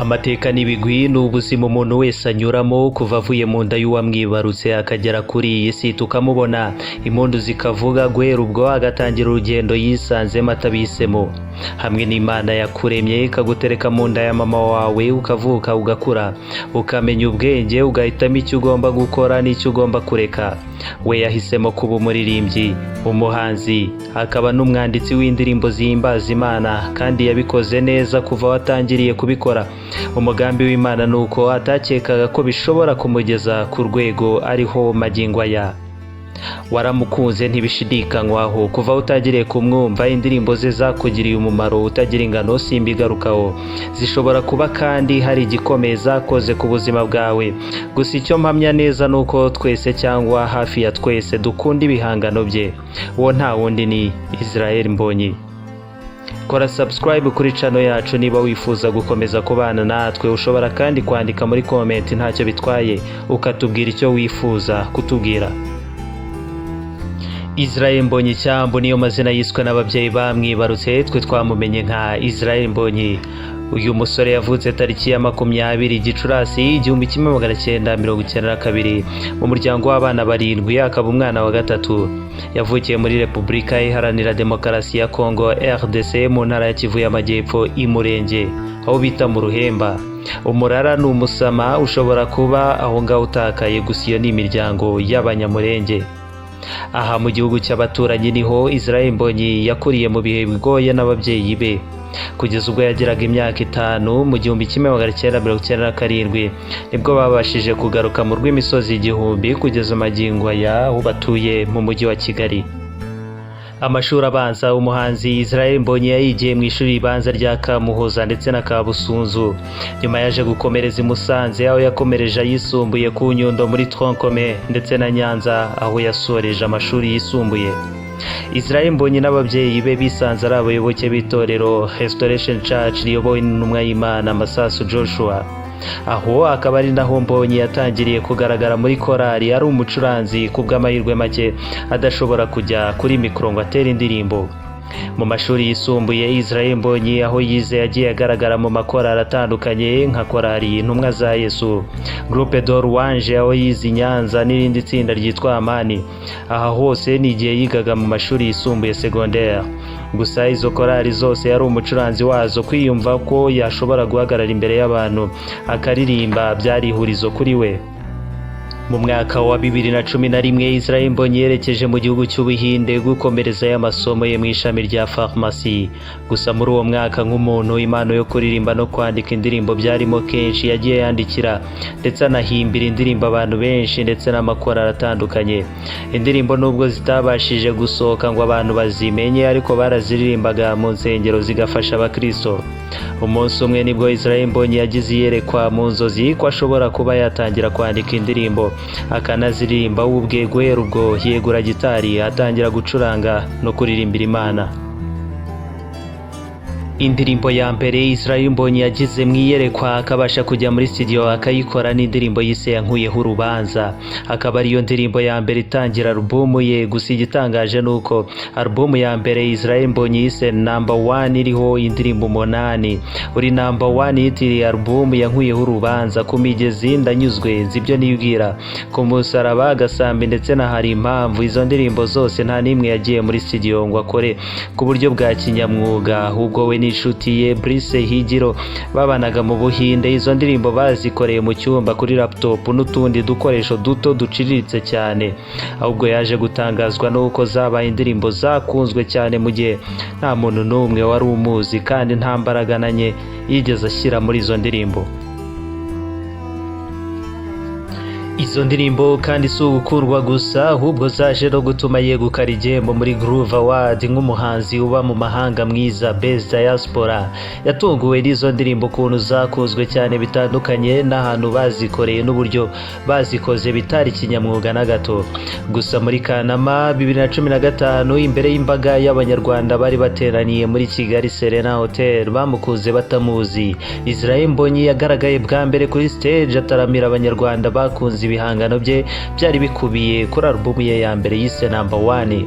Amateka n'ibigwi ni ubuzima umuntu wese anyuramo kuva avuye mu nda y'uwamwibarutse akagera kuri iyi si tukamubona, impundu zikavuga. Guhera ubwo agatangira urugendo yisanzemo atabihisemo. Hamwe n'Imana yakuremye, ikagutereka mu nda ya mama wawe, ukavuka, ugakura, ukamenya ubwenge, ugahitamo icyo ugomba gukora n'icyo ugomba kureka. We yahisemo kuba umuririmbyi, umuhanzi, akaba n'umwanditsi w'indirimbo zihimbaza Imana, kandi yabikoze neza kuva aho atangiriye kubikora. Umugambi w'Imana ni uko atakekaga ko bishobora kumugeza ku rwego ariho magingo aya. Waramukunze ntibishidikanywaho. Kuva aho utangiriye kumwumva, indirimbo ze zakugiriye umumaro utagira ingano, simbigarukaho. Zishobora kuba kandi hari igikomeye zakoze ku buzima bwawe. Gusa icyo mpamya neza ni uko twese, cyangwa hafi ya twese, dukunda ibihangano bye. Uwo nta wundi ni Israel Mbonyi. Kora subscribe kuri channel yacu niba wifuza gukomeza kubana natwe. Ushobora kandi kwandika muri comment, ntacyo bitwaye, ukatubwira icyo wifuza kutubwira. Israel Mbonyi Cyambu niyo mazina yiswe n'ababyeyi bamwibarutse. Twe twamumenye nka Israel Mbonyi. Uyu musore yavutse tariki ya 20 Gicurasi 1992 mu muryango w'abana barindwi, akaba umwana wa gatatu. Yavukiye muri Repubulika Iharanira Demokarasi ya Kongo, RDC, mu ntara ya Kivu y'Amajyepfo, i Murenge, aho bita mu Ruhemba. Umurara ni umusama, ushobora kuba aho ngaho utakaye. Gusa iyo ni imiryango y'Abanyamurenge. Aha mu gihugu cy'abaturanyi niho Israel Mbonyi yakuriye mu bihe bigoye n'ababyeyi be, kugeza ubwo yageraga imyaka 5 mu 1997, nibwo babashije kugaruka mu rw'imisozi igihumbi kugeza magingo aya, aho batuye mu mujyi wa Kigali. Amashuri abanza umuhanzi Israel Mbonyi yayigiye mu ishuri ribanza rya Kamuhoza ndetse na Kabusunzu. Nyuma yaje gukomereza i Musanze, aho yakomereje ayisumbuye ku Nyundo muri tronc commun, ndetse na Nyanza, aho yasoreje amashuri yisumbuye. Israel Mbonyi n'ababyeyi be bisanze ari abayoboke b'itorero Restoration Church riyobowe n'intumwa y'Imana Masasu Joshua. Aho akaba ari naho Mbonyi yatangiriye kugaragara muri korali ari umucuranzi, ku bw'amahirwe make adashobora kujya kuri mikoro ngo atere indirimbo. Mu mashuri yisumbuye, Israel Mbonyi aho yize yagiye agaragara mu makorali atandukanye, nka korali Intumwa za Yesu, Groupe de Louange aho yize i Nyanza, n'irindi tsinda ryitwa Amani. Aha hose ni igihe yigaga mu mashuri yisumbuye, secondaire. Gusa izo korali zose yari umucuranzi wazo. Kwiyumva ko yashobora guhagarara imbere y'abantu akaririmba byari ihurizo kuri we. Mu mwaka wa 2011, Israel Mbonyi yerekeje mu gihugu cy'Ubuhinde gukomerezayo amasomo ye mu ishami rya farumasi. Gusa muri uwo mwaka, nk'umuntu impano yo kuririmba no kwandika indirimbo byarimo kenshi, yagiye yandikira ndetse anahimbira indirimbo abantu benshi ndetse n'amakorali atandukanye. Indirimbo nubwo zitabashije gusohoka ngo abantu bazimenye, ariko baraziririmbaga mu nsengero zigafasha abakristo. Umunsi umwe nibwo Israel Mbonyi yagize iyerekwa mu nzozi ko ashobora kuba yatangira kwandika indirimbo akanaziririmba we ubwe. Guhera ubwo yegura gitari, atangira gucuranga no kuririmbira Imana. Indirimbo ya mbere Israel Mbonyi yagize mu iyerekwa, akabasha kujya muri studio akayikora, n'indirimbo yise "Yankuyeho Urubanza", akaba ariyo ndirimbo ya mbere itangira alubumu ye. Gusa igitangaje ni uko alubumu ya mbere Israel Mbonyi yise Number One iriho indirimbo umunani. Uri Number One yitiriye alubumu "Yankuyeho Urubanza", "Ku Migezi", "Ndanyuzwe", "Nzi Ibyo Nibwira", "Ku Musaraba", "Agasambi" ndetse na "Hari Impamvu". Izo ndirimbo zose nta n'imwe yagiye muri studio ngo akore ku buryo bwa kinyamwuga. Ahubwo we n'inshuti ye Brice Higiro babanaga mu Buhinde, izo ndirimbo bazikoreye mu cyumba kuri laptop n'utundi dukoresho duto duciriritse cyane. Ahubwo yaje gutangazwa n'uko zabaye indirimbo zakunzwe cyane mu gihe nta muntu n'umwe wari umuzi, kandi nta mbaraga na nke yigeze ashyira muri izo ndirimbo. Izo ndirimbo kandi si ugukundwa gusa, ahubwo zaje no gutuma yegukana igihembo muri Groove Award nk'umuhanzi uba mu mahanga mwiza, Best Diaspora. Yatunguwe n'izo ndirimbo ukuntu zakunzwe cyane bitandukanye n'ahantu bazikoreye n'uburyo bazikoze bitari kinyamwuga na gato. Gusa muri Kanama 2015, imbere y'imbaga y'Abanyarwanda bari bateraniye muri Kigali Serena Hotel bamukunze batamuzi, Israel Mbonyi yagaragaye bwa mbere kuri stage ataramira Abanyarwanda bakunze ibihangano bye byari bikubiye kuri alubumu ye ya mbere yise Number One.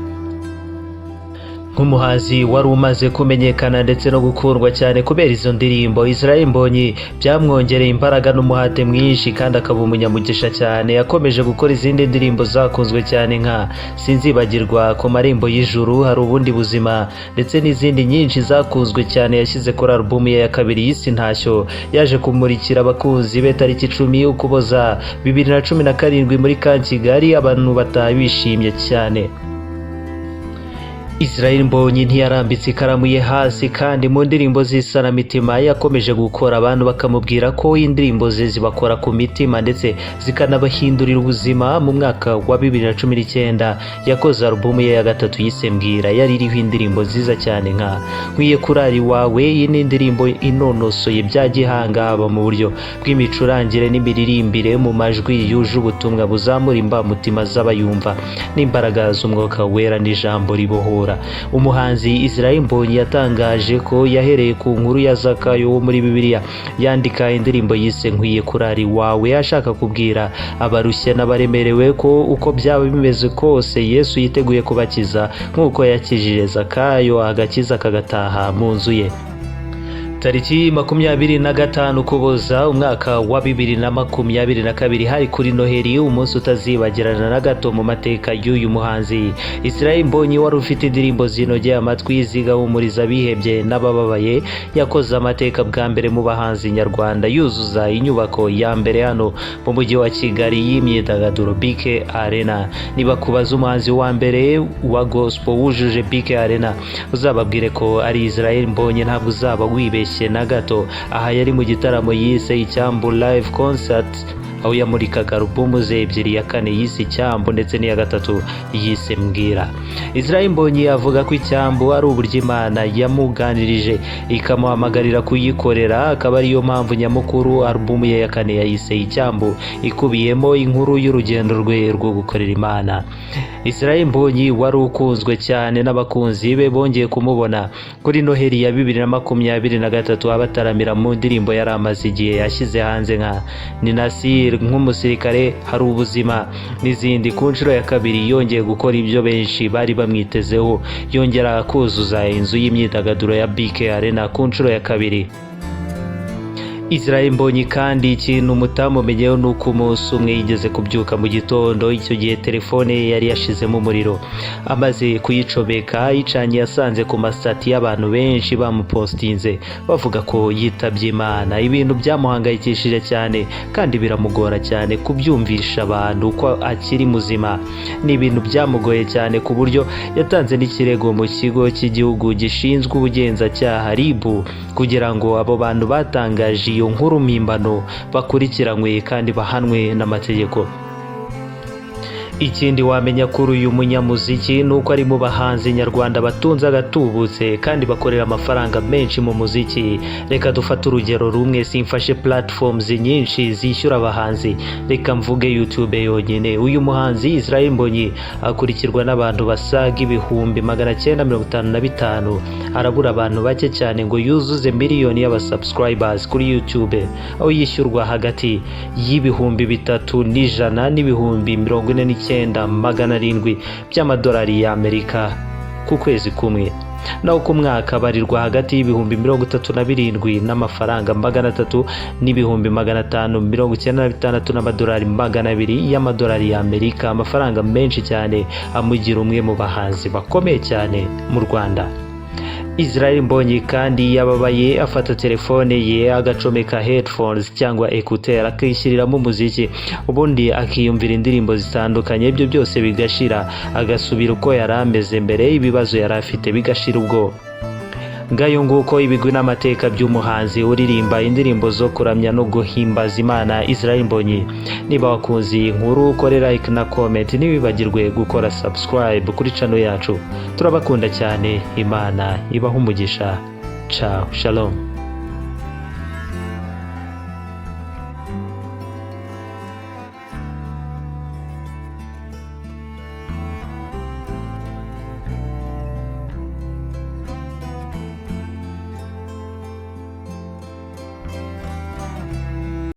Nk'umuhanzi wari umaze kumenyekana ndetse no gukundwa cyane kubera izo ndirimbo, Israel Mbonyi byamwongereye imbaraga n'umuhate mwinshi, kandi akaba umunyamugisha cyane. Yakomeje gukora izindi ndirimbo zakunzwe cyane nka Sinzibagirwa, Ku marembo y'ijuru, Hari ubundi buzima, ndetse n'izindi nyinshi zakunzwe cyane yashyize kuri alubumu ye ya kabiri y'isi Ntashyo, yaje kumurikira abakunzi be tariki 10 Ukuboza 2017 muri Camp Kigali, abantu bataha bishimye cyane. Israel Mbonyi ntiyarambitse ikaramu ye hasi, kandi mu ndirimbo z'isanamitima yakomeje gukora, abantu bakamubwira ko indirimbo ze zibakora ku mitima ndetse zikanabahindurira ubuzima. Mu mwaka wa 2019 yakoze alubumu ye ya gatatu yise Mbwira, yari iriho indirimbo nziza cyane nka Nkwiye kurara iwawe. Iyi ni indirimbo inonosoye bya gihanga, haba mu buryo bw'imicurangire n'imiririmbire, mu majwi yuje ubutumwa buzamura imbamutima z'abayumva n'imbaraga z'Umwuka Wera n'ijambo ribohora. Umuhanzi Israel Mbonyi yatangaje ko yahereye ku nkuru ya Zakayo wo muri Bibiliya yandika indirimbo yise Nkwiye kurara iwawe, ashaka kubwira abarushye n'abaremerewe ko uko byaba bimeze kose Yesu yiteguye kubakiza nk'uko yakijije Zakayo, agakiza kagataha mu nzu ye. Tariki 25 Ukuboza umwaka wa 2022, hari kuri Noheli, umunsi utazibagirana na gato mu mateka y'uyu muhanzi Israel Mbonyi, wari ufite indirimbo zinogeye amatwi, zigahumuriza abihebye n'abababaye. Yakoze amateka bwa mbere mu bahanzi nyarwanda yuzuza inyubako ya mbere hano mu mujyi wa Kigali y'imyidagaduro, BK Arena. Niba kubaza umuhanzi wa mbere wa gospel wujuje BK Arena, uzababwire ko ari Israel Mbonyi, ntabwo uzaba wibeshye na gato. Aha yari mu gitaramo yise Icyambu Live Concert, aho yamurikaga alubumu ze ebyiri, ya kane yise Icyambu ndetse n'iya gatatu yise Mbwira. Israel Mbonyi avuga ko Icyambu ari uburyo Imana yamuganirije ikamuhamagarira kuyikorera, akaba ariyo mpamvu nyamukuru alubumu ye ya kane yayise Icyambu, ikubiyemo inkuru y'urugendo rwe rwo gukorera Imana. Israel Mbonyi wari ukunzwe cyane n'abakunzi be bongeye kumubona kuri Noheli ya 2023 abataramira mu ndirimbo yari amaze igihe yashyize hanze nka Ninasir, Nk'umusirikare, Hari ubuzima n'izindi. Ku nshuro ya kabiri yongeye gukora ibyo benshi bari bamwitezeho, yongera kuzuza inzu y'imyidagaduro ya BK Arena ku nshuro ya kabiri. Israel Mbonyi kandi ikintu mutamumenyeho ni uko umunsi umwe yigeze kubyuka mu gitondo, icyo gihe telefone ye yari yashizemo umuriro. Amaze kuyicomeka ayicanye, yasanze ku ma status y'abantu benshi bamupostinze bavuga ko yitabye Imana, ibintu byamuhangayikishije cyane kandi biramugora cyane kubyumvisha abantu ko akiri muzima. Ni ibintu byamugoye cyane ku buryo yatanze n'ikirego mu kigo cy'igihugu gishinzwe ubugenzacyaha, RIB, kugira ngo abo bantu batangaje iyo nkuru mpimbano bakurikiranywe kandi bahanwe n'amategeko. Ikindi wamenya kuri uyu munyamuziki ni uko ari mu bahanzi nyarwanda batunze agatubutse kandi bakorera amafaranga menshi mu muziki. Reka dufate urugero rumwe, simfashe platforms nyinshi zishyura abahanzi, reka mvuge YouTube yonyine. Uyu muhanzi Israel Mbonyi akurikirwa n'abantu basaga 955,000. Arabura abantu bake cyane ngo yuzuze miliyoni y'abasubscribers kuri YouTube, aho yishyurwa hagati y'300,000 n'ibihumbi 49,700 by'amadolari y'Amerika ku kwezi kumwe, naho ku mwaka barirwa hagati y'ibihumbi 37 n'amafaranga 300 n'ibihumbi 596 n'amadolari 200 y'amadolari y'Amerika, amafaranga menshi cyane amugira umwe mu bahanzi bakomeye cyane mu Rwanda. Israel Mbonyi kandi yababaye afata telefone ye, agacomeka headphones cyangwa écouteur, akishyiriramo umuziki, ubundi akiyumvira indirimbo zitandukanye, ibyo byose bigashira, agasubira uko yari ameze mbere, ibibazo yari afite bigashira ubwo. Ngayo nguko ibigwi n'amateka by'umuhanzi uririmba indirimbo zo kuramya no guhimbaza Imana, Israel Mbonyi. Niba wakunze iyi nkuru, ukore like na comment, ntiwibagirwe gukora subscribe kuri channel yacu. Turabakunda cyane, Imana ibahe umugisha. Ciao, shalom.